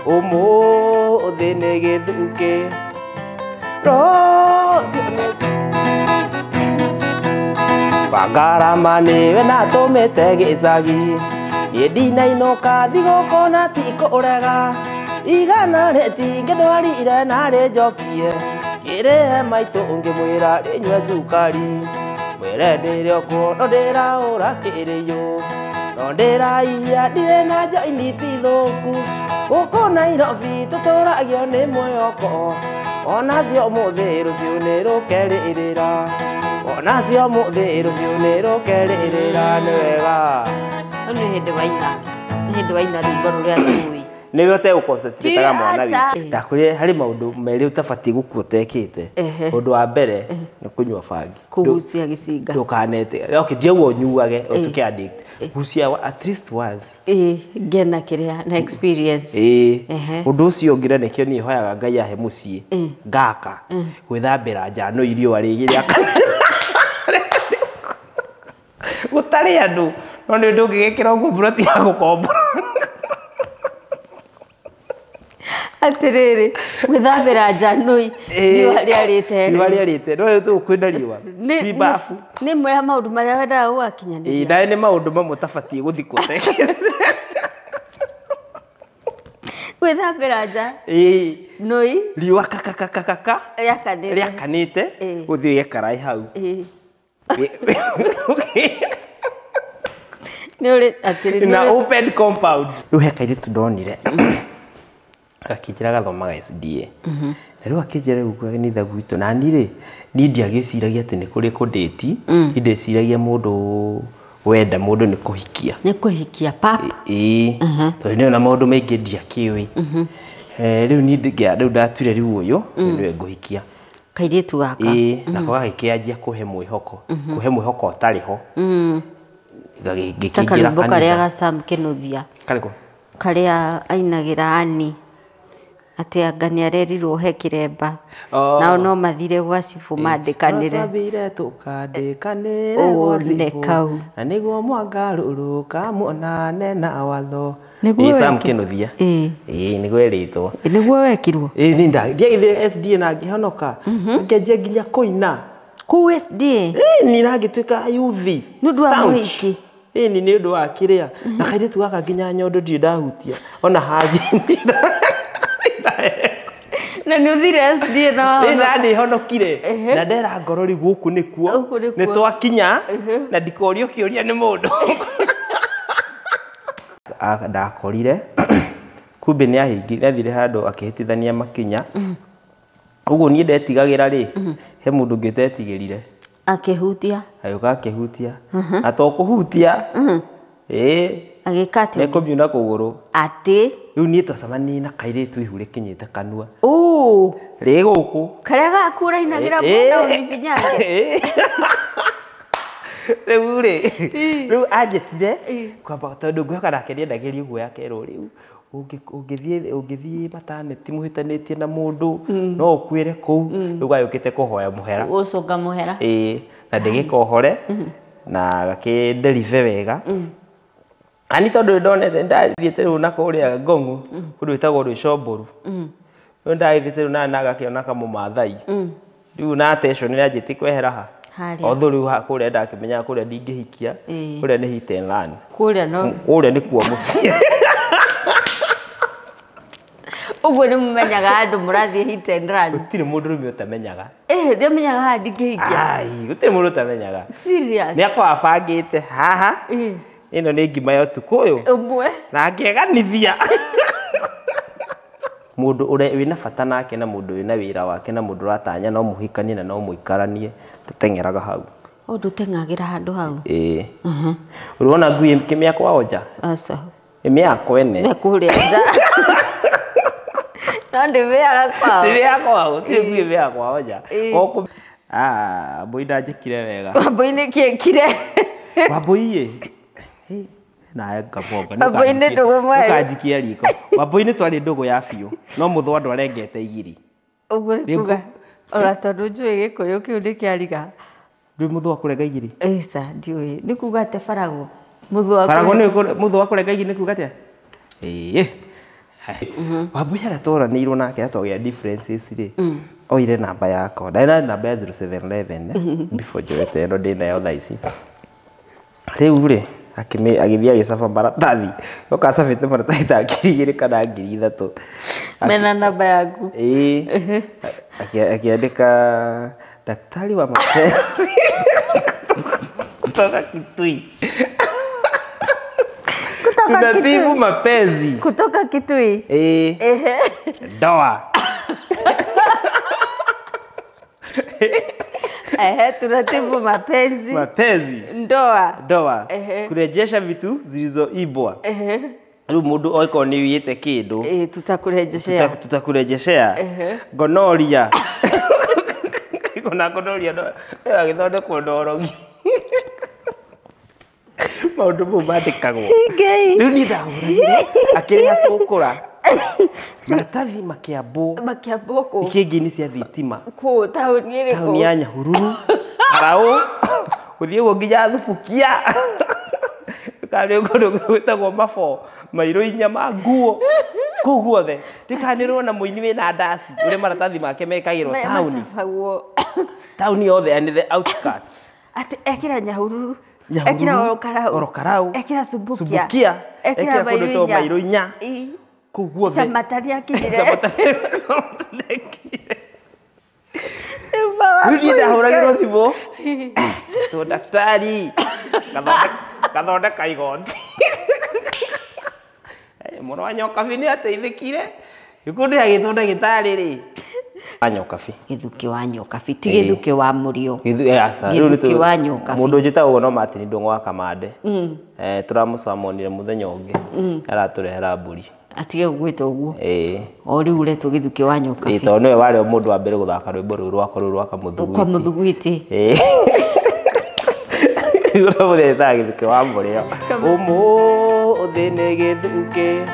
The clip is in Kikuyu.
Ũmũthĩ nĩ gĩthukĩ, rũciũ nĩ Wangarama nĩwe natũmĩte gĩcagi. Niĩ ndinainũka thigũkũ na tikũrega. Igana rĩtingĩndwarire narĩ njokie. Kĩrĩhe maitũ ũngĩmwĩra rĩnyue cukari. Mwĩre ndĩrĩ okuo no ndĩraũra kĩrĩyũ. No ndĩraihia ndirĩ na njoini ti thũku. Gũkũ Nairobi tũtũragio nĩ mwĩhoko. Onacio ũmũthĩ rũciũ nĩ rũkerĩrĩra. Onacio ũmũthĩ rũciũ nĩ rũkerĩrĩra nĩ wega. Rĩu nĩ hĩndĩ waina. Nĩ hĩndĩ waina rwĩmbo rũrĩa njũĩ. Nĩwe ũtegũconcentrate mwana Aca. witũ. Ndakwĩrire harĩ maũndũ merĩ ũtabatiĩ gũkua ũtekĩte. Ũndũ wa mbere nĩ kũnyua bangi. Kũgucia gĩcinga. Ndũkanete. Okay, ndiauga ũnyuage ũtuĩke addict. Gucia at least once. Ĩĩ, ngena kĩrĩa na experience. Ĩĩ. Ehe. Ũndũ ũcio ũngĩ na nĩkĩo niĩ hoyaga Ngai ahe mũciĩ ngaka gwĩthambĩra nja no riũa rĩgĩrĩa gũtarĩ andũ no nĩ ũndũ ũngĩgĩkĩra ũguo mburoti ya gũkombora. Atĩrĩrĩ, gwĩthambĩra nja nũi riũa rĩarĩte. Riũa rĩarĩte no rĩu kwĩna riũa ti babu. Nĩ ĩmwe ya maũndũ marĩa wendaga Ĩĩ, gũgakinyanĩria. nawe nĩ maũndũ mamwe ũtabatiĩ gũthikwo ũtekĩte. Gwĩthambĩra nja Ĩĩ, nũi riũa kakakakaka rĩakanĩte. rĩakanĩte Ĩĩ. ũthiĩ ũige karaĩ hau. Ĩĩ. Nĩ ũrĩ atĩrĩ Na nĩ ũrĩ open compound. Rĩu he kairĩtu ndonire gakĩnjĩra gathomaga SDA. Na rĩu akĩnjĩra rĩu kanitha gwitũ na niĩ rĩ niĩ ndiagĩciragia atĩ nĩ kũrĩ kũndĩti. Niĩ ndĩciragia mũndũ wenda mũndũ nĩ kũhikia. Nĩ kũhikia pap. Ĩĩ. Tondũ nĩ ona maũndũ maingĩ ndiakĩũĩ. Rĩu niĩ rĩu ndatuire rĩu ũyũ nĩwe ngũhikia. Kairĩtu gaka. Ĩĩ, nako gagĩkĩanjia kũhe mwĩhoko. Kũhe mwĩhoko ũtarĩ ho. Ta Ngĩkĩingĩra karwĩmbo karĩa kanitha. ga Sam Kĩnuthia. Karĩkũ? Karĩa ainagĩra Ani atĩ anga nĩ arerirwo he kĩremba. Oh. Nao no mathire gwa cibũ mandĩkanĩre. Twambire tũkandĩkanĩre Ũũ, gwa nĩ cibũ. kau. Na nĩguo mwangarũrũka muonane na watho. Nĩguo Ĩĩ, Sam wekirwo. Kĩnuthia. Ĩĩ. Ĩĩ, nĩguo erĩtwo. Nĩguo wekirwo. Ĩĩ, niĩ ndiagĩthire SDA na ngĩhonoka. Ngĩanjia nginya kũina. Kũu SDA? Ĩĩ, niĩ na ngĩtuĩka yuthi. Nĩ ũndũ wa Staunch. mũhiki? Ĩĩ, nĩ ũndũ wa kĩrĩa. Na kairĩtu gaka nginya nyondo ndirĩ ndahutia. Ona hangi Na nĩ ũthire SDA na Ĩĩ, wahonoka. na nĩhonokire. Na ndera ngoro rĩu gũkũ nĩkuo. Gũkũ nĩkuo. Nĩ twakinya na ndikorio kĩũria nĩ mũndũ. Ndakorire kumbe nĩ ahingire, athire handũ akĩhĩtithania makinya. Ũguo niĩ ndetigagĩra rĩ, he mũndũ ũngĩ ũtetigĩrire. Akĩhutia. Agĩũka akĩhutia. Na to kũhutia. Ĩĩ. Agĩka atĩa? Nĩkũmiuna kũgũrũ. Atĩ? Rĩu niĩ twacemanirie na kairĩtu ihu rĩkinyĩte kanua. Ũũ. Rĩ gũkũ. Karĩa gaku ũrainagĩra mwana ũmĩbinyange. Rĩu rĩ, rĩu anjĩtire kwamba tondũ ngwĩhoka nake nĩendagĩrio guoya akerwo rĩu ũngĩthiĩ mataneti mũhĩtanĩtie na mũndũ no ũkuĩre kũu. Rĩu gagĩũkĩte kũhoya mũhera. Gũcũnga mũhera. Ĩĩ, na ndĩgĩkohore na gakĩnderive wega. Ani tondũ ndonete ndathiĩte rĩu na kũrĩa Ngong'u, kũndũ gwĩtagwo Rwĩcombũru. Rĩu ndagĩthiĩte rĩu na ngakĩona kamũmathai. Rĩu na attention nĩanjĩtie kwehera ha. Harĩa. Although rĩu kũrĩa ndakĩmenyaga kũrĩa ndingĩhikia, kũrĩa nĩ hit and run. Kũrĩa no. Kũrĩa nĩkuo mũciĩ. Ũguo nĩ mũmenyaga andũ mũrathiĩ hit and run. Gũtirĩ mũndũrũme ũtamenyaga. Ĩĩ, ndiamenyaga haha ndingĩhikia. Ai, gũtirĩ mũndũ ũtamenyaga. Serious? Nĩ akoragwo abangĩte haha. Ĩno nĩ ngima ya ũtukũ ũyũ. Ũmwe. Na ngeganithia. Mũndũ ũrĩa wĩna bata nake na mũndũ wĩna wĩra wake na mũndũ ũratanya no mũhikanie na no mũikaranie, ndũteng'eraga hau. O ndũteng'agĩra handũ hau. Ĩĩ. Ũrona ngui ĩkĩmĩakwa o nja? Aca. Ĩmĩakwa ene. Nĩ kũrĩa nja. No ndĩmĩaga kwao. Ndĩmĩaga kwao, gũtirĩ ngui ĩmĩaga kwao nja. Wambũi ndanjĩkire wega. Wambũi nĩkĩ ekire? Wambũi ĩ. Nawe ngabonga. Wambũi nĩ ndũgũ mwerũ. Ndũkanjikie riko. Wambũi nĩ twarĩ ndũgũ ya biũ. No mũthũa ndwarengete igiri. Ũguo nĩ kuga ona tondũ njũĩ gĩkũyũ kĩu nĩ kĩariga. Ndũĩ mũthũa kũrenga igiri? Ĩca ndiũĩ. Nĩ kuga atĩ baragũ. Mũthũa Baragũ nĩ mũthũa kũrenga igiri nĩ kuga atĩa? Ĩĩ. Wambui harĩa twaranĩirwo nake na twagĩa differences rĩ, oire namba yakwa, ndarĩ na namba ya 0711 before njoete ĩno ndĩnayo thaa ici. Rĩu rĩ agĩthiĩ agĩcaba maratathi, oka acabĩte maratathi ta 2,000 kana 3,000 mena namba yaku. Ĩĩ, akiandĩka daktari wa mapenzi kutoka Kitui, tunatibu mapenzi kutoka Kitui. Ĩĩ, ndoa. Ehe, tunatibu mapenzi, mapenzi, ndoa, ndoa, kurejesha vitu zilizoibwa. Rĩu mũndũ oĩkorwo nĩ wiyĩte kĩndũ, tutakurejeshea, tutakurejeshea. Gonoria, ona gonoria no agĩthondekwo ndorogi. Maũndũ mau mandĩkagwo. Rĩu niĩ ndahũragĩrwo akĩrĩha cũkũra maratathi makĩambwo, makĩambwo kũ? Ikĩngĩ-inĩ cia thitima. Kũ? Taũni ĩrĩkũ? Taũni ya Nyahururu, Karaũ, gũthiĩ ũguo nginya Thubukia. Karĩ kũndũ gwĩtagwo Mabo, mairũ inya ma nguo kũu guothe. Ndikanĩrwo na mũini wĩna ndaci ũrĩa maratathi make mekagĩrwo taũni, taũni yothe and the outskirts. Atĩ ekĩra Nyahururu, ekĩra Oro Oro Karau, ekĩra Subukia, Subukia, ekĩra kũndũ gwĩtagwo Mairũ inya, kũu guothe. Chamatari akinyire. Rĩu niĩ ndahũragĩrwo thimũ to daktari gathondeka igoti. Mũrũ wa Nyokabi nĩ ateithĩkire. Gĩkundi agĩtwo ndagĩtarĩ rĩ wa Nyokabi, Gĩthukĩ wa Nyokabi, ti Gĩthukĩ wa Mũrio. Gĩthukĩ wa Nyokabi. Mũndũ njĩtagwo ũguo no Martin Ndũng'ũ wa Kamande. Tũramũcamonire mũthenya ũngĩ, aratũrehera mbũri. Atige gũgwĩta ũguo. Ĩĩ. O rĩu ũretwo Gĩthukĩ wa Nyokabi. Ĩĩ, tondũ nĩwe warĩ mũndũ wa mbere gũthaka rwĩmbo rũu rwakwa rũu rwa Kamũthugwiti. Kwa Mũthugwiti. Ĩĩ. Rĩu ũramũretaga Gĩthukĩ wa Mũrĩo. Ũmũthĩ nĩ gĩthukĩ.